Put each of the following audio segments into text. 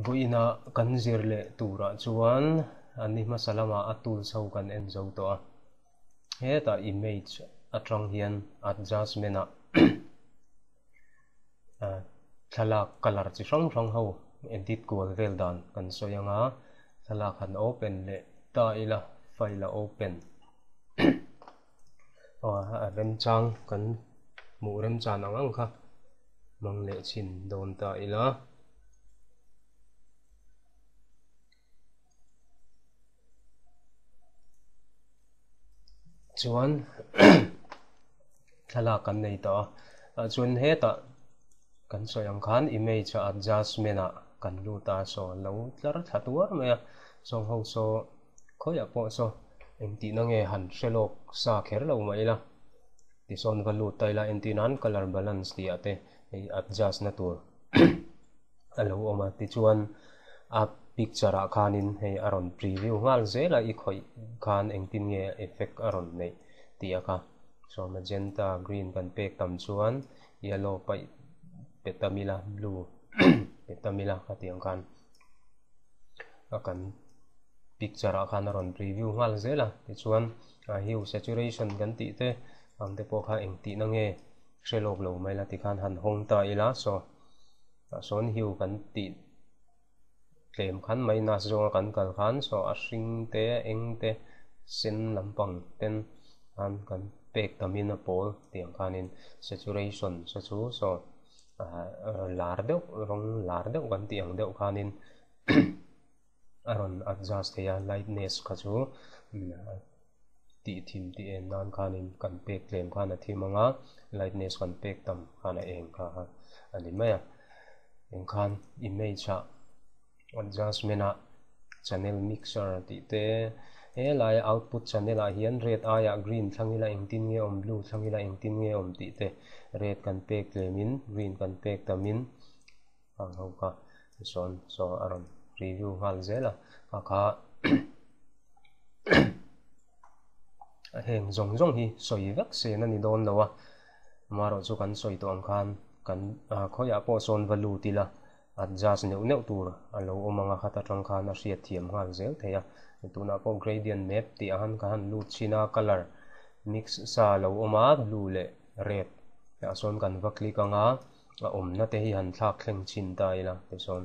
Vawiinah kan zir leh turah chuan a ni hmasa lamah a tools ho kan en zo tawh a. Hetah image atang hian adjustment ah thlalak colour chi hrang hrang ho edit kual vel dan kan sawi ang a, thlalak han open leh ta ila file a open aw a remchang kan hmuh remchan ang ang kha hmang leh chhin dawn ta ila. Chuan thlalak kan nei tawh a chuan hetah kan sawi ang khan image a adjustment ah kan lut a saw lo tlar thla tuar mai a sawng ho saw khawiah pawh saw engtihna nge han hre lawk sa kher lo mah ila tisawn va lut ta ila entir nan colour balance tih ah te hei adjust na tur a lo awm a tichuan a picture ah khanin hei a rawn preview nghal zel a i khawih khan engtin nge effect a rawn neih tih a kha so magenta green kan pek tam chuan yellow paih pe tam ila blue pe tam ila a tih ang khan a kan picture ah khan a rawn preview nghal zel a tichuan a hue saturation kan tih te ang te pawh kha engtihna nge hre lawk lo mai la tikhan han hawng ta ila so Tah sawn hue kan tih tlem khan minus zawnga kan kal khan saw a hring te a eng te sen lampang ten khan kan pek tamin a pawl tih ang khanin saturation saw chu saw ah lar deuh rawng lar deuh kan tih ang deuh khanin a rawn adjust thei a lightness kha chu tih thim tih en nan khanin kan pek tlem khan a thim ang a lightness kan pek tam khan a eng kha a ni mai a engkhan image ah adjustment ah channel mixer tih te helai output channel ah hian red aiah green thlang ila engtin nge awm blue thlang ila engtin nge awm tih te red kan pek tlemin green kan pek tamin ang ho kha sawn saw a rawn review nghal zel a kha kha a heng zawng zawng hi sawi vek sen a ni dawn lo a amaherawh chu kan sawi tawh ang khan kan khawiah pawh sawn va lut ila adjust neuh neuh tur a lo awm ang a khat atang khan a hriat thiam nghal zel thei a tunah pawh gradient map tih ah khan ka han lut chhin a colour mix sa a lo awm a blue leh red ah sawn kan va click ang a. A awmna te hi han thlak thleng chhin ta ila tichuan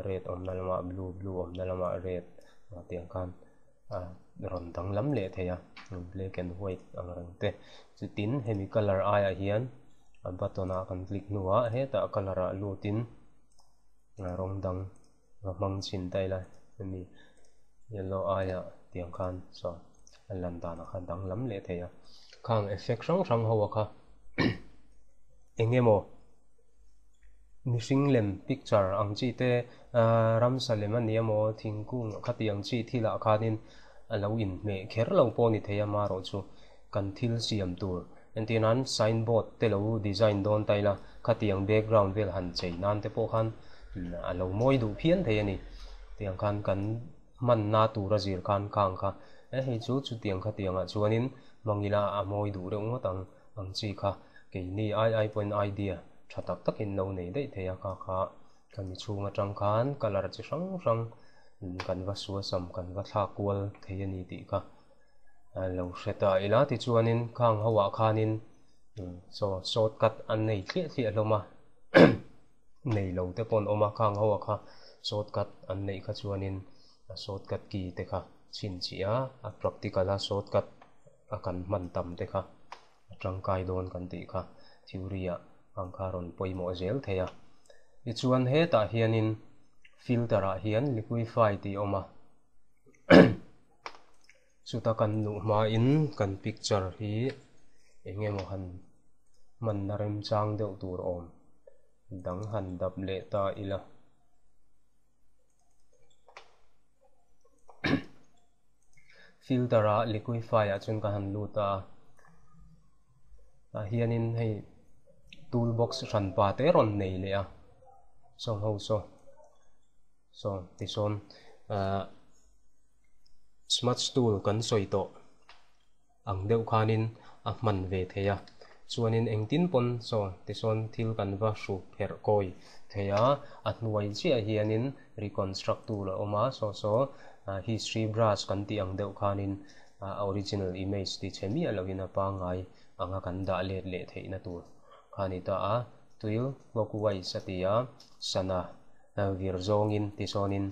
red awmna lamah blue blue awmna lamah red tih ang khan a rawn danglam leh thei a black and white ang reng te chutin hemi colour aiah hian a button ah kan click hnuah hetah colour ah lutin rawng dang va hmang chhin ta ila hemi yellow aiah tih ang khan saw a lan danah khan danglam leh thei a khang effect hrang hrang ho a kha eng emaw mihring lem picture ang chi te ahh ramsa lem a ni emaw thingkung khati ang chi thil ah khanin a lo inhmeh kher lo pawh a ni thei a marawh chu kan thil siam tur entir nan signboard te lo design dawn ta ila khatiang background vel han chei nan te pawh khan a lo mawi duh phian thei a ni tiang khan kan hmanna tur a zir khan khang kha e hei chu chutiang khatiang ah chuanin hmang ila a mawi duh reuh ngawt ang ang chi kha keini ai ai pawhin idea tha tak takin lo nei daih thei a kha kha khami chhung atang khan colour chi hrang hrang kan va suasam kan va thlak kual thei a ni tih kha lo hre ta ila tichuanin khang ho ah khanin saw shortcut an nei thliah thliah hlawm a nei lo te pawh an awm a khang ho ah kha shortcut an neih kha chuanin a shortcut key te kha chhinchhiah a a practical a shortcut a kan hman tam te kha a tangkai dawn kan tih kha theory ah ang kha rawn pawimawh zel thei a tichuan hetah hianin filter ah hian liquify tih a awm a. Chuta kan luh hmain kan picture hi eng emaw han hmanna remchang deuh tur awm dang han dap leh ta ila. Filter ah liquify ah chuan ka han lut a, tah hianin hei toolbox hranpa te rawn nei leh a sawng ho saw. Saw tisawn ahh smudge tool kan sawi tawh ang deuh khanin a hman ve thei a. Chuanin engtin pawn saw tisawn thil kan va hru pherh kawi thei a, a hnuai chiah hianin reconstruct tur a awm a, saw saw history brush kan tih ang deuh khanin a original image ti chhe miah lohin a pangngai anga kan dah let leh theihna tur kha a ni ta a, tuil clockwise a ti a, sana vir zawngin tisawnin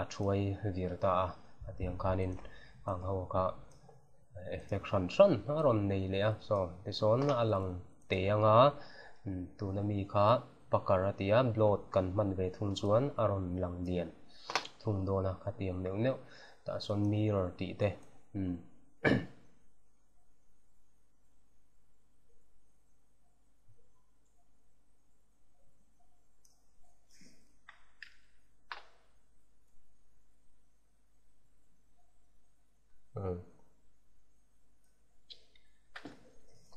a thuai vir ta a, a tih ang khanin ang ho kha effect hran hran a rawn nei leh a, saw tisawn a lang teh ang a, tuna mi kha pakar a ti a, bloat kan hman ve thung chuan a rawn lang lian thung dawn a, khatiang neuh neuh tah sawn mirror tih te umm.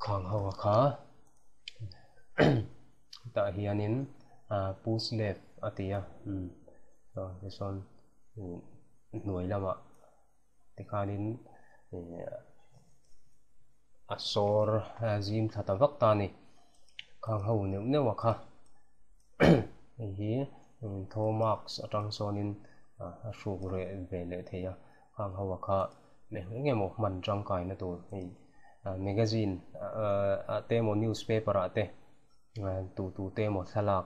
Khang ho a kha tah hianin push left a ti a tichuan hnuai lamah tikhanin a sawr zim thla ta vak ta a ni khang ho neuh neuh a kha hei hi thaw marks atang sawnin a hruk reh ve leh thei a khang ho a kha eng emaw hman tangkaina tur hei magazine ah te emaw newspaper ah te tu tu te emaw thlalak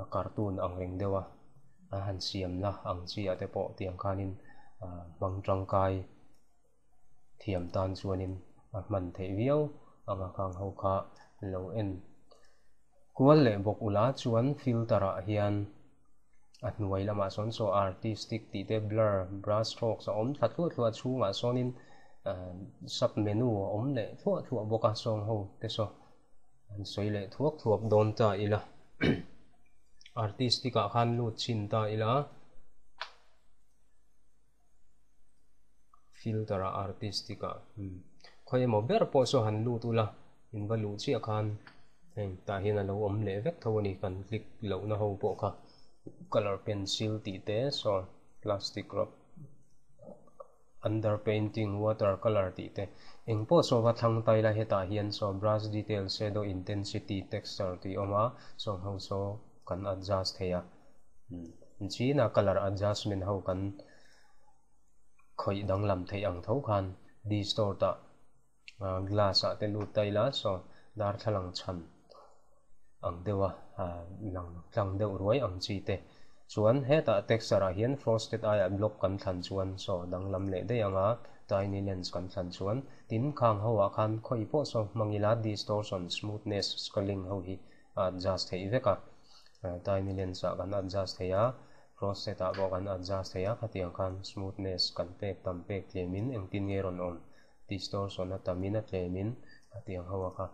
a cartoon ang reng deuh a a han siam na ang chi ah te pawh tiang khanin hmang tangkai thiam tan chuanin a hman theih viau ang a khang ho kha lo en kual leh bawk ula chuan filter ah hian a hnuai lamah sawn saw artistic tih te blur brush strokes a awm thla thluah thluah chhungah sawnin sub menu a awm leh thluah thluah bawk a sawng ho te saw an sawi leh thuak thuak dawn ta ila artistic ah khan lut chhin ta ila filter ah artistic ah khawi emaw ber pawh saw han lut ula in va luh chiah khan heng tah hian a lo awm leh vek tho a ni kan click lohna ho pawh kha colour pencil tih te saw plastic rub under painting water colour tih te eng pawh saw va thlang ta ila hetah hian saw brush detail shadow intensity texture tih a awm a sawng ho saw kan adjust thei a china colour adjustment ho kan khawih danglam theih ang tho khan distort ah glass ah te lut ta ila saw darthlalang chhan ang deuh a lang tlang deuh ruai ang chi te chuan hetah texture ah hian frosted aiah block kan thlan chuan saw danglam leh daih ang a tiny lens kan thlan chuan tin khang ho ah khan khawi pawh saw hmang ila distortion smoothness scaling ho hi a adjust theih vek a tiny lens ah kan adjust thei a frosted ah pawh kan adjust thei a khatiang khan smoothness kan pek tam pek tlem in engtin nge rawn awm distortion a tam in a tlem in khatiang ho a kha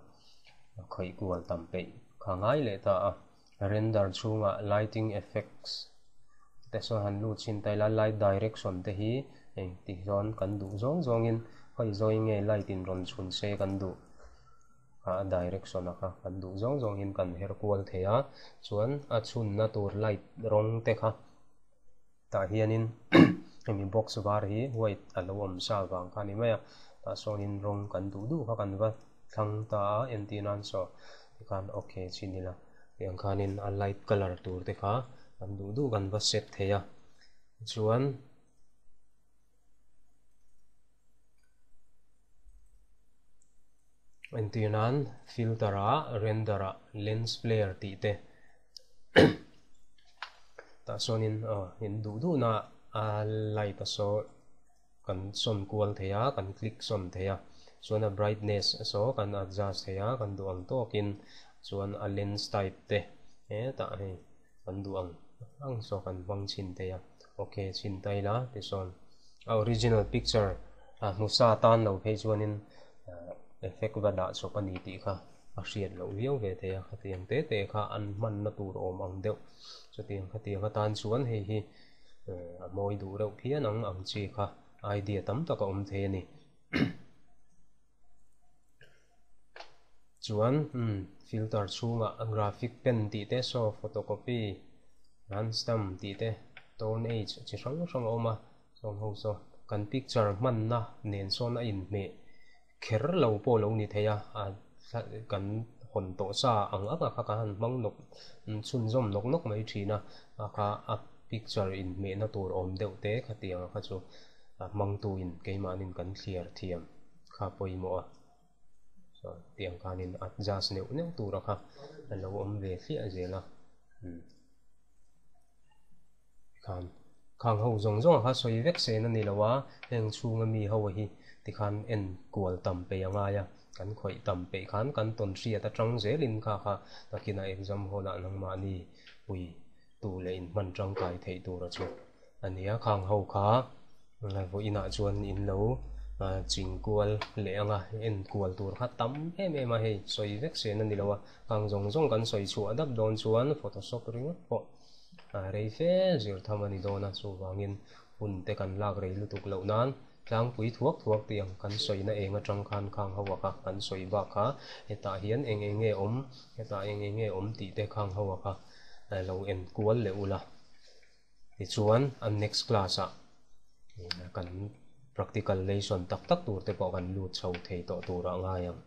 a khawih kual tam peih kha ngai leh ta a render chhungah lighting effects te sawn han lut chhin ta ila light direction te hi hei ti hian kan duh zawng zawngin hawi zawng nge light in rawn chhun se kan duh a direction a kha kan duh zawng zawngin kan her kual thei a chuan a chhunna tur light rawng te kha Tah hianin hemi box var hi white a lo awm sa vang kha a ni mai a, tah sawnin rawng kan duh duh kha kan va thlang ta a, entir nan saw tikhan ok chin ila tiang khanin a light colour tur te kha kan duh duh kan va set thei a, chuan. Entir nan filter ah render ah lens flare tih te tah sawnin aw in duh duh na a light a saw kan sawn kual thei a kan click sawn thei a chuan a brightness a saw kan adjust thei a kan duh ang tawkin chuan a lens type te hetah hei kan duh ang ang saw kan hmang chhin thei a ok chhin ta ila tisawn a original picture a hmu sa tan lo phei chuanin effect va dah chawp a ni tih kha a hriat loh viau ve thei a khatiang te te kha an hmanna tur awm ang deuh chutiang khatiang atan chuan hei hi a mawi duh reuh phian ang ang chi kha idea tam tak a awm thei a ni. Chuan filter chhungah graphic pen tih te saw photocopy hand stamp tih te tone age chi hrang hrang a awm a chuan ho saw kan picture hmanna nen sawn a inhmeh kher lo pawh lo ni thei a. kan hawn tawh sa ang ang a kha kan han hmang nawk chhunzawm nawk nawk mai thin a, a kha a picture inhmehna tur awm deuh te khatiang a kha chu a hmangtuin keimahnin kan thliar thiam kha pawimawh a. Chuan tiang khanin adjust neuh neuh tura kha a lo awm ve hliah zel a umm khan khang ho zawng zawng kha sawi vek sen a ni lo a, heng chhunga mi ho hi tikhan en kual tam peih a ngai a, kan khawih tam peih khan kan tawn hriat atang zelin kha kha nakinah exam hall ah nangmahni pui tu leh inhman tangkai theih tura chu a ni a, khang ho kha vawiinah chuan in lo ching kual leh ang a, en kual tur kha tam em em a hei sawi vek sen a ni lo a, khang zawng zawng kan sawi chhuah dap dawn chuan photoshop ringawt pawh rei fe zir tham a ni dawn a, chuvangin hun te kan lak rei lutuk loh nan tlangpui thuak thuak tih ang kan sawina eng atang khan khang ho a kha kan sawi bak kha hetah hian eng eng nge awm hetah eng eng nge awm tih te khang ho a kha lo en kual leh ula. Tichuan a next class ah kan practical lesson tak tak tur te pawh kan lut chho thei tawh turah ngai ang.